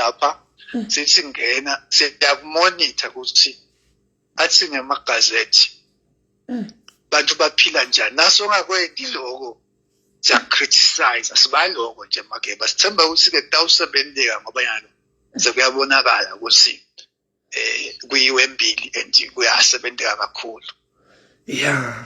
lapha sithi ngena, siyakumonitha ukuthi athi ngemagazethi bantu baphila njani. Naso ngakwenti lokho, siya-criticize, sibaloko nje Mageba. Sithemba ukuthi-ke kutawusebenteka, ngoba yalo sekuyabonakala ukuthi kuyiwe embili and kuyasebenteka kakhulu. Yeah,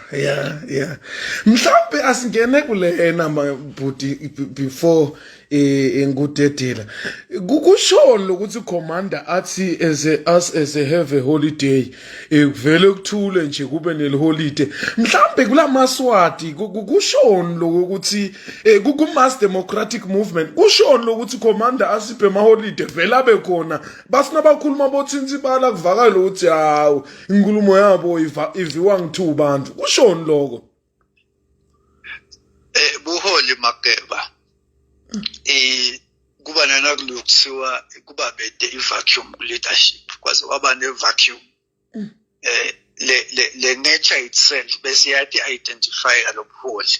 mhlawumbe asingene kulena, mabhuti, before ngudedela. Kushoni ukuthi commander athi as a us as a have a holiday, kuvele kuthule nje, kube nel holiday? Mhlawumbe kulamaswati kushoni lokuthi ku mass democratic movement, kushoni lokuthi commander asiphe ama holiday, vele abe khona basina bakhuluma bothinsi bala, kuvakala ukuthi hawu, inkulumo yabo iviwa ngithu bantu? Kushoni lokho? Buholi, Mageba, kuba nanakulokuthiwa kuba bede i-vacuum leadership, kwaze kwaba ne-vacuum. Le nature itself bese yathi identify lobuholi,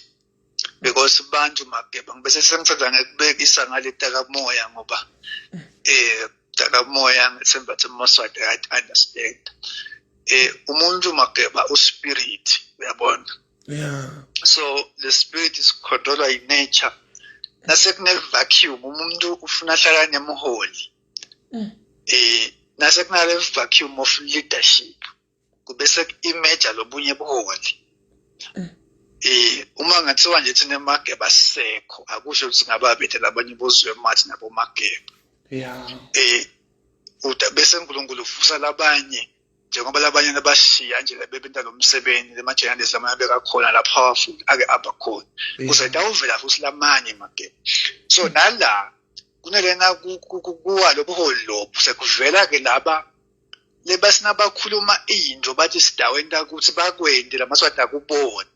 because bantu, Mageba, ngibese sengithanda ngekubekisa ngale takamoya, ngoba takamoya ngithemba ukuthi Maswati ayat understand. Umuntu, Mageba, uspirit, uyabona? So the spirit is controlled by nature. Nase kune vacuum, umuntu ufuna hlala nemholi. Nase kunale vacuum of leadership, kubese ku-emerge lobunye buholi. Uma ngathiwa nje thina eMageba sisekho, akusho ukuthi ngaba bethe labanye bozwe mathi nabo Mageba. Uda bese uNkulunkulu uvusa labanye, njengoba labanye nabashiya nje bebenta lo msebenzi lema-journalist lamanye bekakhona la powerful ake abakhona, kuze tawuvela futhi lamanye, Mageba. So nala kunelena kuwa lobuholi lobu, sekuvela ke laba lebasina bakhuluma into bathi sidawenta ukuthi bakwente lamaswati akubona.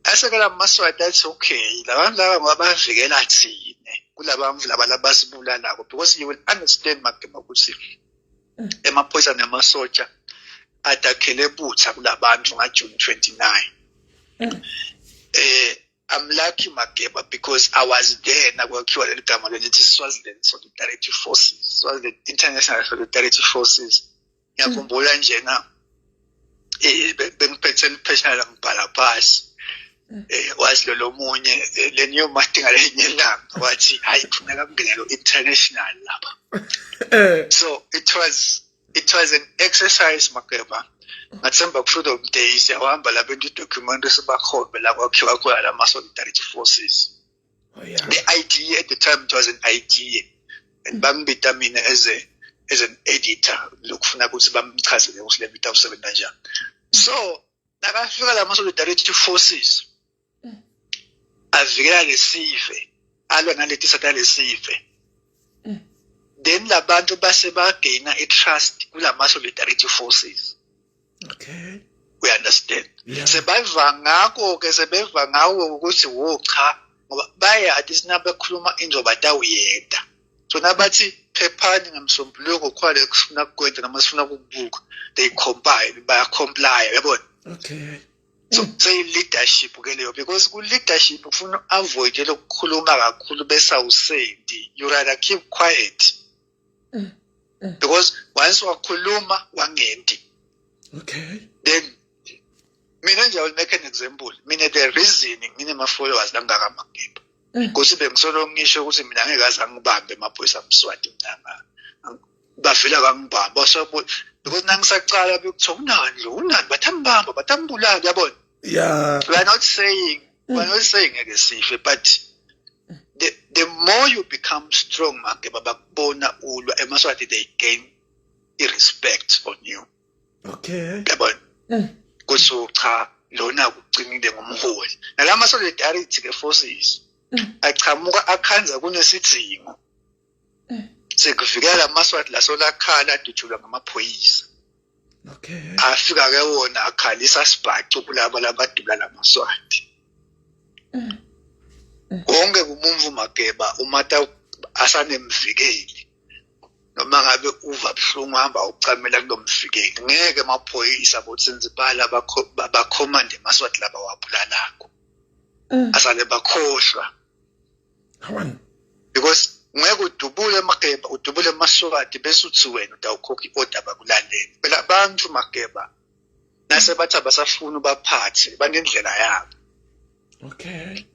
Asekela amaswati athi okay, labantu laba ngoba bavikela thine kulabantu laba labasibulalako, because you will understand, Magema, ukuthi emaphoyisa nemasotsha adakhele butha kulabantu ngaJune 29. I'm lucky, Mageba, because I was there nakwakhiwa leli gama lelithi Swaziland Solidarity Forces, Swaziland International Solidarity Forces. Ngiyakhumbula njena bengiphethe lipheshana, ngibhala phasi. Wazi lo lomunye le new marketing ngalenye ilanga wathi, "Hayi, kufuneka kungene lo international lapha." So it was an exercise, Mageba. Ngathemba ku-Freedom Day siyahamba lapha into i-documentary, sibakhombe la kwakhiwa khona lama-solidarity forces. The idea at the time, it was an idea, and bangibita mina as an editor lokufuna ukuthi bamchazele ukuthi le nto awusebenza kanjani. So nakafika lama solidarity forces avikela lesive, alwa naleti satalesive, then labantu base bagaina i-trust kulama solidarity forces. We understand? Yeah. Sebeva ngakho ke, sebeva ngawo ukuthi wo cha, ngoba bayati sinabekhuluma into batawuyeda. So nabathi phephani, ngemsombuluko khona kusifuna kukwenza noma sifuna ukubuka, they comply, baya comply, yabona? Okay. So say leadership ke leyo, because ku leadership ufuna avoid lokukhuluma kakhulu bese awusendi. You rather keep quiet, because once wakhuluma wangenti, then mina nje, I will make an example. Mina, the reason nginema followers langaka, Mageba, ukuthi bengisolo ngisho ukuthi mina ngeke aze angibambe emaphoyisa amswati. Mina bavela bangibamba so because nangisacala bekuthiwa unani lo, unani, bathambamba, bathambulala, uyabona? We are not saying ngeke sife, but the more you become strong, Mageba, bakubona ulwa emaswati, they gain i-respect on you. Yabona kuthi cha, lona kuqinile ngumholi. Nalama solidarity ke forces achamuka akhanza kunesidingo sekuvikela amaswati lasolakhala adutshulwa ngamaphoyisa. Afika ke wona akhalisa sibhacu kulabo labadubula lamaswati. Wonke kumuntu, Mageba, umata asanemvikeli, noma ngabe uva buhlungu, hamba ucamela kulomvikeli. Ngeke amaphoyisa botsinzibala bakhomande emaswati laba wabulalako asale bakhohlwa. Hawan. Because Ngeke udubule Mageba, udubule emaSwati bese uthi wena utawukhokha i-order bakulalele. Phela abantu Mageba nase bathi abasafuni ubaphathe banendlela yabo. Okay.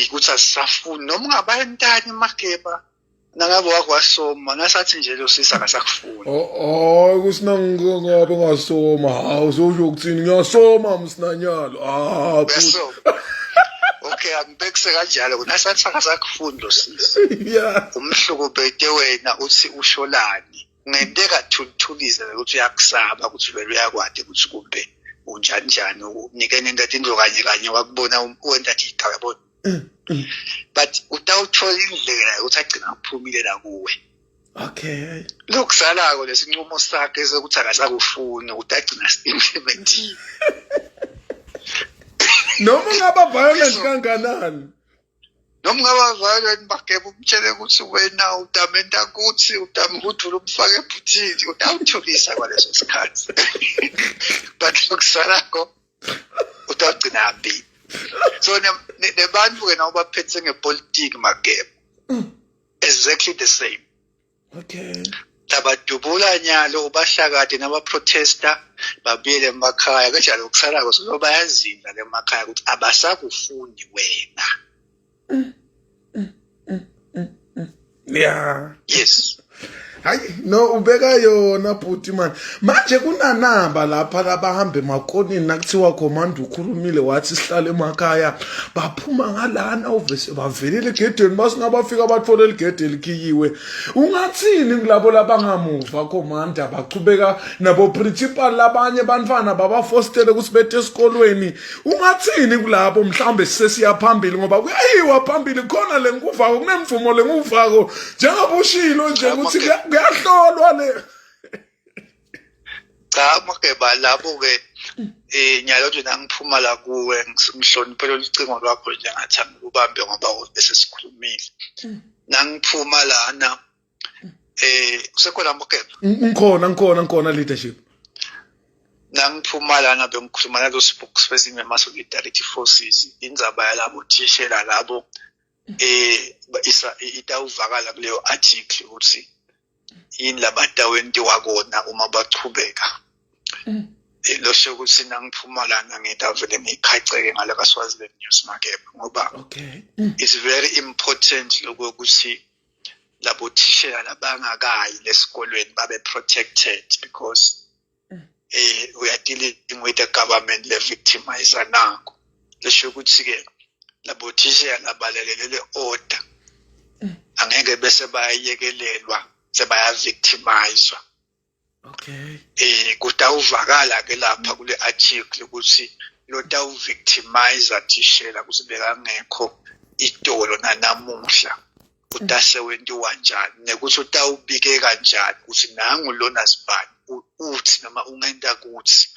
Ukuthi asisafuni noma ungabayentani Mageba nangabe wakwasoma nasathi nje lo sisi akasakufuni. Oh, kusina ngabe ngasoma. Hawu usho ukuthini ngiyasoma msinanyalo. Ah, uyasoma. Okay, angibekise kanjalo nasathi akasakufuni lo sisi. Yeah. Umhlukubete wena uthi usholani. Ngenteka thulithulize ukuthi uyakusaba ukuthi vele uyakwati ukuthi kumbe unjani njani unikene into athi kanye kanye wakubona wenta jika yabona. But utawuthola indlela yokuthi agcina aphumile la kuwe. Okay. Lokusalako lesinqumo sakhe sokuthi akasakufuni ukuthi agcina implementile. Noma ungaba violent kanganani? Noma ungaba violent bagebe umtshele ukuthi wena utamenta kuthi utamhudula umfake ebhuthini utawuthulisa kwaleso sikhathi. But lokusalako utawugcina hambile. So nebantu ke nawo baphethe ngepolitiki Mageba. Exactly the same. Okay. Labadubula nyalo ubahlakade nabaprotesta babuyele emakhaya kanjalo kusalako so bayazinda emakhaya ukuthi abasakufuni wena. Yeah. Yes. Hayi no ubeka yona bhuti man. Manje kunanamba lapha labahamba emakoneni nakuthiwa command ukhulumile wathi sihlale emakhaya baphuma ngalana uvese bavelile egedeni basingabafika bathole eligede elikhiyiwe. Ungathini kulabo labangamuva commander bachubeka nabo principal labanye bantwana babafostele ukuthi bethe esikolweni ungathini kulabo mhlawumbe sesiya phambili ngoba kuyayiwa phambili khona le ngikuvako kunemvumo le ngikuvako njengoba ushilo nje ukuthi kuyahlolwa le. Cha Mageba, labo-ke nyalo nje nangiphuma la kuwe ngihloniphela ucingo lwakho nje ngathi angikubambe ngoba bese sikhulumile. Nangiphuma lana usekhona Mageba? Ngikhona, ngikhona, ngikhona leadership. Nangiphuma lana bengikhuluma nalo spokesperson wema-Solidarity Forces, indzaba yalabo thishela labo isa itawuvakala kuleyo article ukuthi yini labatawentiwa kona uma bachubeka. Losho ukuthi nangiphuma lana ngitavele ngikhaceke ngala ka-Swaziland News Mageba ngoba okay it's very important lokuthi labo thishela labangakayi lesikolweni babe protected because we are dealing with the government le victimizer nako. Lesho ukuthi ke labo thishela labalalele le order angeke bese bayayekelelwa sebaya victimizwa. Okay. Kutawuvakala ke lapha kule article ukuthi lotawu victimizer thishela ukuthi bekangekho itolo nanamuhla utase wentiwa njani nekuthi utawubike kanjani ukuthi nangu lona sibani uthi noma ungenta kuthi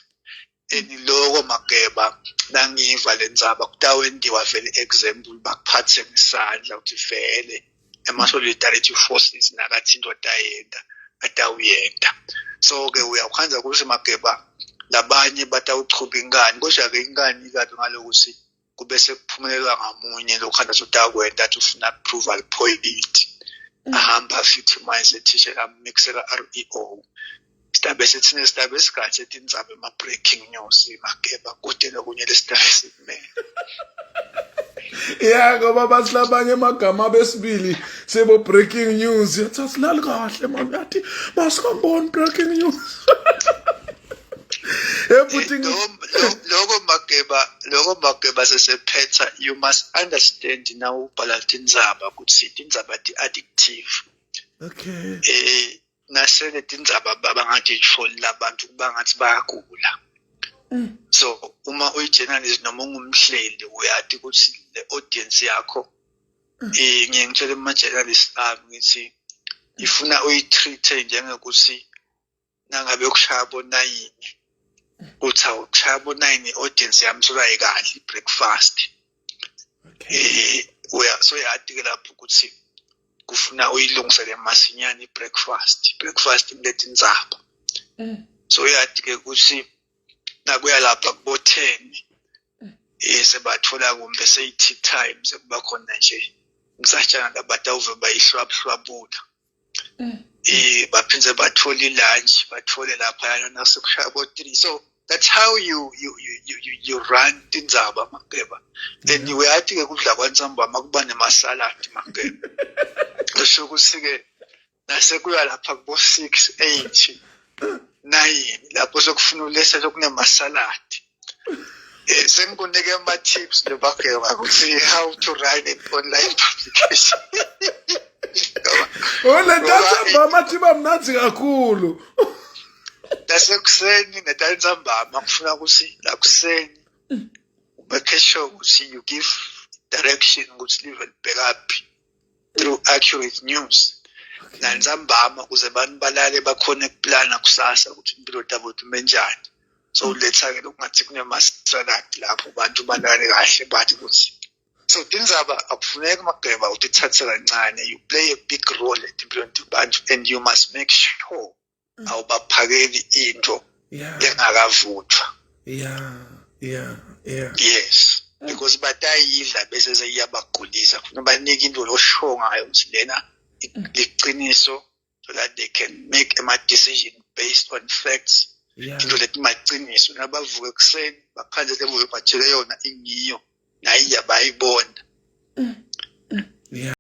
eniloko Mageba nangiva lendzaba kutawentiwa vele example bakuphathe ngesandla ukuthi vele ema-Solidarity Forces nakathi into atayenta atawuyenta. So ke uyakhanza ukuthi Mageba labanye batawuchuba inkani kodwa ke inkani ikabi ngalokuthi kube sekuphumelelwa ngamunye lokhanda utakwenta athi ufuna approval point ahamba victimize thishela amixela REO. Sidabe sithine sidabe sigatshe tindzaba ema-breaking news Mageba kude lokunye lesidabe sikumele. Yeah, ngoba bathi labanye amagama abesibili sebo breaking news yathi asilali kahle mama yathi masikamboni breaking news. Ebhuti lokho Mageba, lokho Mageba sesephetha you must understand now ubhala tindzaba ukuthi tindzaba ti addictive. Okay. Nasele tindzaba babangathi ifoni labantu kubangathi bayagula. So uma uyi-journalist noma ungumhleli uyati ukuthi le audience yakho ngiye ngitshele ama-journalist ami ngithi ifuna uyi-treat-e njengokuthi nangabe kushaya bo-9 uthi awukushaya bo-9 i-audience yami solayikadli i-breakfast. Okay. Uya so yati ke lapho ukuthi kufuna uyilungisele masinyane i-breakfast, breakfast kuletindzaba. So uyati ke ukuthi nakuya lapha kubo 10 sebathola kumbe seyi tea time sekuba khona nje Msatshana labatawuve bayihlwabuhlwabula. Baphindze bathole ilunch, bathole lapha nasekushaya bo 3. So that's how you run tindzaba, Mageba. Then uyathi ke kudla kwantsambama kuba nemasaladi, Mageba. Kusho ukuthi ke nasekuya lapha kubo 6, 8, 9, lapho sokufuna ulesa sokunemasaladi. Sengikunike ama-tips nje, Mageba, ukuthi how to run an online publication. Oh, le ntathambama athi bamnandzi kakhulu. Nasekuseni netantsambama kufuna ukuthi la kuseni make sure ukuthi you give direction ukuthi live libhekaphi through accurate news. Nantsambama ukuze abantu balale, bakhone ukuplana kusasa ukuthi impilo tabo time njani. So uletha-ke lokungathi kunemasaladi lapho bantu balale kahle, bathi ukuthi so tindzaba akufuneki, Mageba, utithathe kancane. You play a big role etimpilweni tebantu and you must make sure awubaphakeli into engakavuthwa. Yes, because batayidla bese seyiyabagulisa. Kufuna banike into losho ngayo ukuthi lena liqiniso, so that they can make ama decision based on facts, into leti maciniso. Nabavuka ekuseni bakhandle levuke bajike yona ingiyo nayiya bayibona.